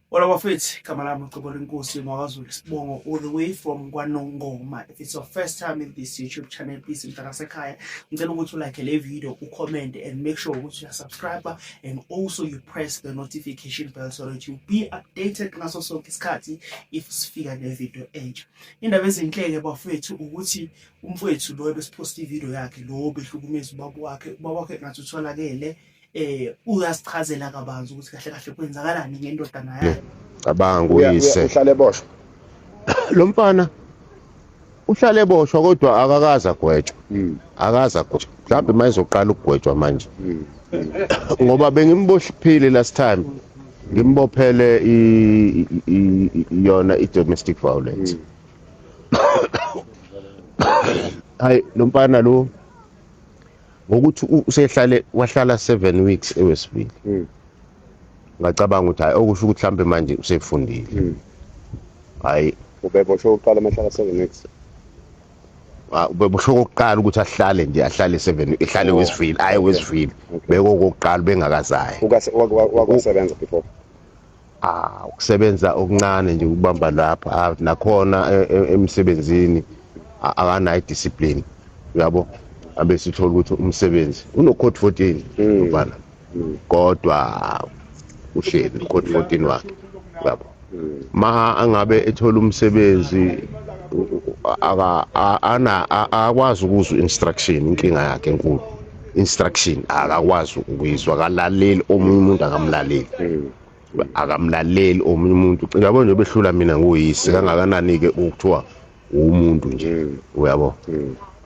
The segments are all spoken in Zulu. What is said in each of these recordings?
Hola bafethu, igama lami uCebolenkosi Makazulu Sibongo all the way from KwaNongoma. If it's your first time in this YouTube channel, please mntanasekhaya, ngicela ukuthi ulike le video, ucomment and make sure ukuthi uyasubscribe and also you press the notification bell so that you'll be updated ngaso sonke isikhathi if sifika ne video entsha. Indaba ezinhle-ke bafethu ukuthi umfowethu lo ebesiphosta ivideo yakhe lo behlukumeza ubaba wakhe, ubaba wakhe ngathi utholakele uyasichazela kabanzi ukuthi kahle kahle kwenzakalani ngendodana yakhe. Cabanga uyise. Uhlale eboshwa. Lo mfana uhlale eboshwa kodwa akakaze agwetshwe. Akaze agwetshwe. Mhlawumbe mayezoqala ukugwetshwa manje. Ngoba bengimbophile last time. Ngimbophele yona i-domestic violence. Hayi lo mfana lo ngokuthi usehlale wahlala 7 weeks eWestville. Ngacabanga ukuthi hayi okusho ukuthi mhlambe manje usefundile. Hayi ubeboshwe uqala amahlala 7 weeks. Ubeboshwe okokuqala ukuthi ahlale nje ahlale 7 ehlale Westville, aye Westville. Bekokokuqala bengakazayo. Wakwasebenza before. Ukusebenza okuncane nje ukubamba lapha nakhona emsebenzini akanayo discipline. Uyabo? Abe sithola ukuthi umsebenzi uno code 14 ubana. Kodwa uhleli code 14 wakhe. Uyabo? Ma angabe ethola umsebenzi akwazi ukuzwa instruction, inkinga yakhe enkulu. Instruction akakwazi ukuyizwa, akalaleli omunye umuntu, akamlaleli. Akamlaleli omunye umuntu. Uyabo nje behlula mina nguyise kangakanani ke ukuthiwa umuntu nje. Uyabo?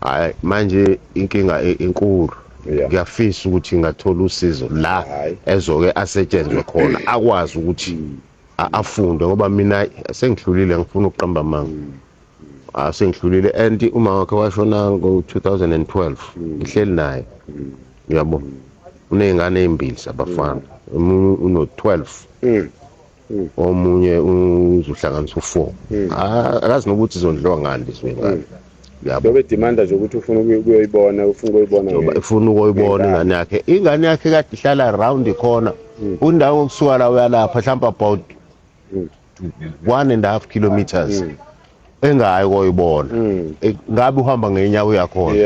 Hayi manje inkinga enkulu. Ngiyafisa ukuthi ngathola usizo la ezoke asetshenzwe khona akwazi ukuthi afunde ngoba mina sengihlulile, ngifuna ukuqamba amanga. Sengihlulile and uma wakhe washona ngo-2012 ngihleli naye. Uyabo? Uney'ngane ey'mbili zabafana. Omunye uno-12. Omunye uzohlanganisa u-4. Akazi nokuthi izondliwa ngani lezi ngane. Uyabo? Bebe demanda nje ukuthi ufuna ukuyoyibona, ufuna ukuyibona. Ngoba ufuna ukuyibona ingane yakhe. Ingane yakhe kade ihlala round khona. Undawo kusuka la uyalapha mhlawumbe about 1.5 kilometers. Engayi koyibona. Ngabe uhamba ngenyawo uyakhona.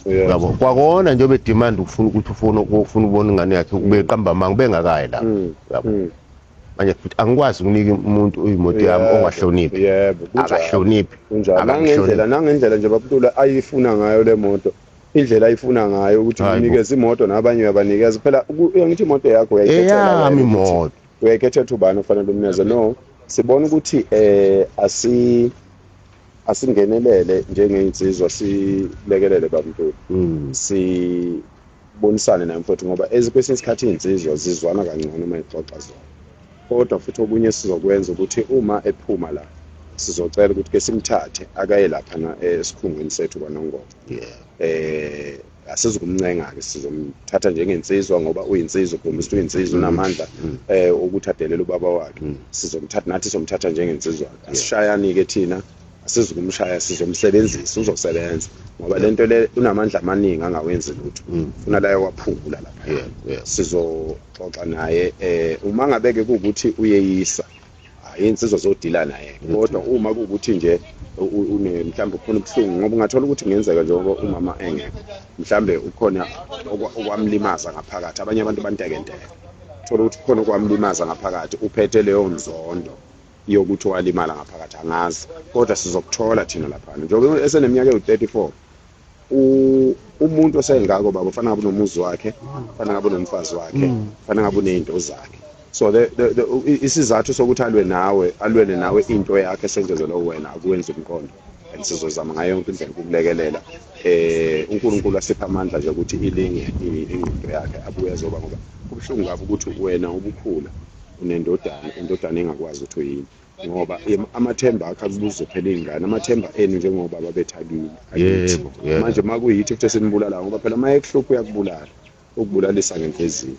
Yabo. Kwakona nje be demand ufuna ukuthi ufuna ukubona ingane yakhe ubeqamba amanga bengakayi lapho. Yabo. Manje futhi angikwazi ukunika umuntu imoto yami ongahloniphi. Yebo, kunjalo. Akahloniphi. Kunjalo. Nangendlela nje babutula ayifuna ngayo le moto. Indlela ayifuna ngayo ukuthi unikeze imoto nabanye uyabanikeza. Phela uyangithi imoto yakho uyayikhethela. Eyami imoto. Uyayikhethela ubani ofanele umneze. No, sibona ukuthi asingenelele njengeinsizwa silekelele babantula. Sibonisane naye mfowethu ngoba kwesinye isikhathi izinsizwa zizwana kangcono uma ixoxa zona. Kodwa futhi okunye sizokwenza ukuthi uma ephuma la sizocela ukuthi ke simthathe akaye lapha na esikhungweni sethu kwaNongoma. Asizukumncenga ke, sizomthatha njengensizwa ngoba uyinsizwa, ukhombisa ukuthi uyinsizwa, unamandla ukuthi adelele ubaba wakhe. Sizomthatha nathi, sizomthatha njengensizwa. Asishayani ke thina, asizukumshaya, sizomsebenzisa, uzosebenza ngoba lento le unamandla amaningi angawenzi lutho. Ufuna la waphungula lapha. Sizoxoxa naye uma ngabe ke kuukuthi uyeyisa, hayi insizwa zodila naye. Kodwa uma kuukuthi nje une mhlawumbe ukhona ubuhlungu ngoba ungathola ukuthi kungenzeka njengoba umama engekho, mhlawumbe ukhona okwamlimaza ngaphakathi. Abanye abantu bantekenteke, uthola ukuthi kukhona okwamlimaza ngaphakathi, uphethe leyo nzondo yokuthi walimala ngaphakathi, angazi. Kodwa sizokuthola thina lapha njengoba eseneminyaka ewu-34. Umuntu osengako baba ufana ngabe unomuzi wakhe, ufana ngabe unomfazi wakhe, ufana ngabe unezinto zakhe. So isizathu sokuthi alwe nawe, alwele nawe into yakhe esenjezelwe wena akuwenzi umqondo. And sizozama ngayo yonke indlela ukukulekelela. uNkulunkulu asiphe amandla nje ukuthi ilinge ingqondo yakhe abuye azoba, ngoba kubuhlungu kabi ukuthi wena ubukhula unendodana, indodana engakwazi ukuthi uyini. Ngoba amathemba akhe akubuze phela izingane, amathemba enu njengoba babethakile. Yebo, yebo. Manje makuyithi futhi esinibulala ngoba phela maye kuhlupha uyakubulala, ukubulalisa ngenhliziyo.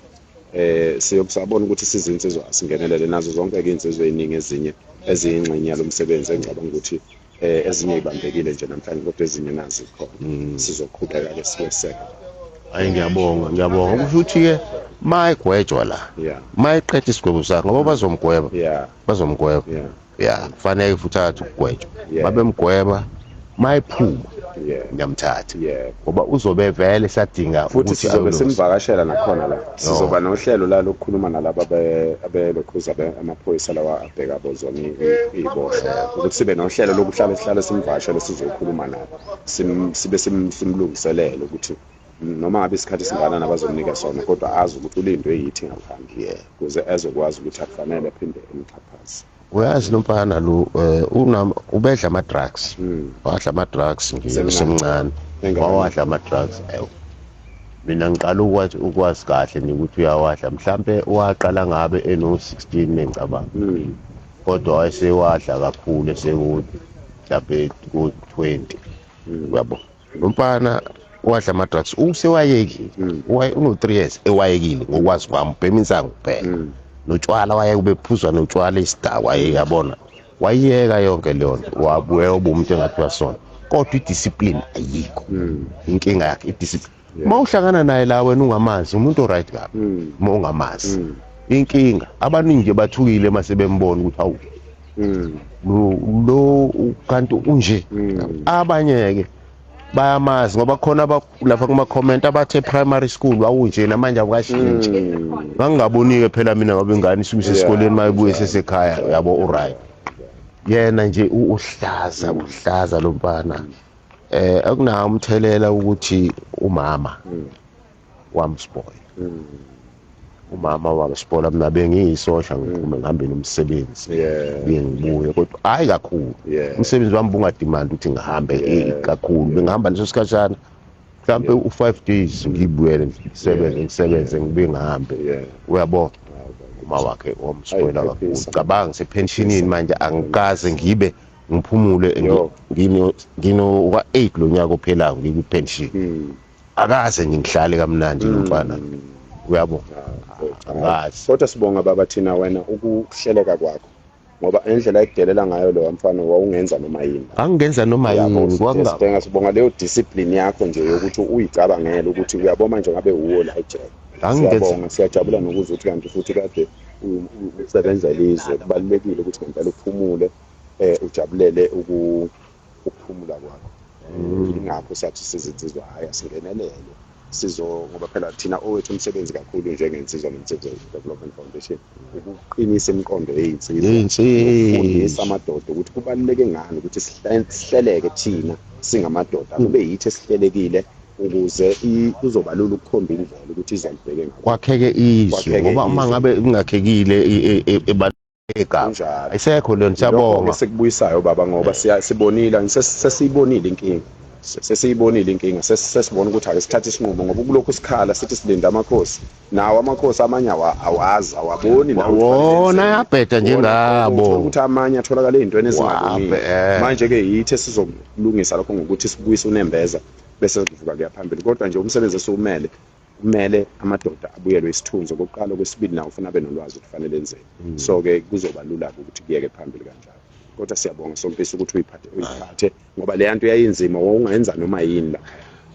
Siyokusabona ukuthi sizinsizwa singenelele nazo zonke ke insizwa eziningi ezinye eziyingxenye yalomsebenzi engicabanga ukuthi ezinye ibambekile nje namhlanje kodwa ezinye nazi khona. Sizoqhubeka ke sikweseke. Hayi ngiyabonga, ngiyabonga. Kusho ukuthi ke Mayigwetshwa la, mayiqeda isigwebo sakhe, ngoba bazomgweba, bazomgweba, ya, kufanele futhi athi ukugwetshwa, babemgweba, mayiphuma ngiyamthatha, ngoba uzobe vele sadinga. Futhi sizobe simvakashela nakhona la, sizoba nohlelo la lokukhuluma nalaba abelokhuza amaphoyisa lawa abheka bozona iy'boshwa, ukuthi sibe nohlelo lokuhlala sihlale simvakashele, sizokhuluma nabo, sibe simlungiselele ukuthi noma ngabe isikhathi singakanani abazomnika sona, kodwa azi ukuthi ulindwe yithi ngaphandle, ukuze ezokwazi ukuthi akufanele aphinde emxhaphaze. Uyazi lo mfana lo, ubedla ama-drugs, wadla ama-drugs ngisemncane, wawadla ama-drugs. Mina ngiqala ukwazi kahle ukuthi uyawadla, mhlampe waqala ngabe eno-16 ngicabanga, kodwa wayesewadla kakhulu eseku mhlampe ku-20, uyabo. Lo mfana wadla ama-drugs, usewayekile, uno-3 years ewayekile ngokwazi kwami, ubhema insangu kuphela notshwala, wayeke ubephuzwa notshwala isidakwa, yabona, wayiyeka yonke leyo nto, wabuya uba umuntu engathi uyasona, kodwa i-discipline ayikho. Inkinga yakhe i-discipline. Uma uhlangana naye la wena ungamazi, umuntu o-right kabi uma ungamazi. Inkinga abaningi nje bathukile uma sebembona ukuthi hawu, lo kanti unje. Abanye-ke bayamazi ngoba khona lapha kuma-comment abathe primary school wawunje, namanje awukashintshi. Ngangingaboni-ke phela mina, ngoba ingane isuke isesikoleni, uma ibuye sesekhaya, yabo, u-right. Yena nje uhlaza, uhlaza lo mfana. Akunawo umthelela ukuthi umama wamspoil, umama wamspoila. Mina bengiyisosha, ngiphume ngihambe nomsebenzi, ngiye ngibuye, kodwa hayi kakhulu. Umsebenzi wami bungademand ukuthi ngihambe kakhulu, bengihamba leso sikhashana, mhlampe u-5 days, ngibuyele ngisebenze, ngisebenze, ngibuye ngihambe, uyabo. Uma wakhe wamspoila kakhulu. Cabanga, ngisepensionini manje, angikaze ngibe ngiphumule, ngino kwa-8 lo nyaka ophelayo ngikwi-pension, akaze nje ngihlale kamnandi nomfana, uyabo, angazi. Kodwa sibonga baba thina wena ukuhleleka kwakho, ngoba indlela ekudelela ngayo lo mfana wawungenza noma yini. Angingenza noma yini. Sibonga, sibonga leyo discipline yakho nje yokuthi uyicabangele ukuthi uyabo manje ngabe uwo la ejele. Siyabonga, siyajabula nokuzwa ukuthi kanti futhi kade usebenzela izwe. Kubalulekile ukuthi ngempela uphumule, ujabulele ukuphumula kwakho. Ingakho sathi sizinsizwa hhayi asingenelele, sizo ngoba phela thina owethu umsebenzi kakhulu njengensizwa neNsizwa Development Foundation ukuqinisa imiqondo yey'nsizwa, ukufundisa amadoda ukuthi kubaluleke ngani ukuthi sihleleke thina singamadoda, kube yithi esihlelekile, ukuze kuzoba lula ukukhomba indlela ukuthi izwe libheke ngakho, kwakheke izwe, ngoba uma ngabe kungakhekile egama ayisekho leyo. Siyabonga. Sikubuyisayo baba, ngoba siyasibonile, sesiyibonile inkinga, sesiyibonile inkinga, sesibona ukuthi ake sithathe isinqumo, ngoba kulokhu sikhala sithi silinda amakhosi, nawo amakhosi amanye awazi, awaboni. Nawo wona ayabheda njengabo. Ukuthi amanye atholakala ey'ntweni ezingalungile. Manje-ke yithi esizokulungisa lokho ngokuthi sibuyise unembeza, bese kuvuka kuya phambili. Kodwa nje umsebenzi esiwumele, kumele amadoda abuyelwe isithunzi okokuqala, okwesibili nawo ufuna abe nolwazi ukuthi kufanele enzeni. So-ke kuzoba lula-ke ukuthi kuyeke phambili kanjalo. Kodwa siyabonga Sompisi ukuthi uyiphathe, uyiphathe, ngoba leya nto yayinzima, wawungenza noma yini la.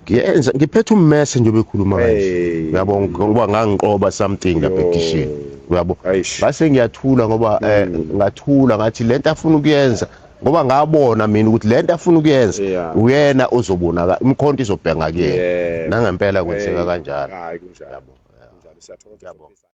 Ngiyenza, ngiphethe ummese nje obekhuluma kanje, uyabo, ngoba ngangiqoba something lapha ekhishini, uyabo. Ngase ngiyathula ngoba ngathula ngathi lento afuna ukuyenza, ngoba ngabona mina ukuthi lento afuna ukuyenza uyena ozobonaka, imkhonto izobhenga kuyena, nangempela kwenzeka kanjalo. Hayi kunjalo, kunjalo, siyathokoza.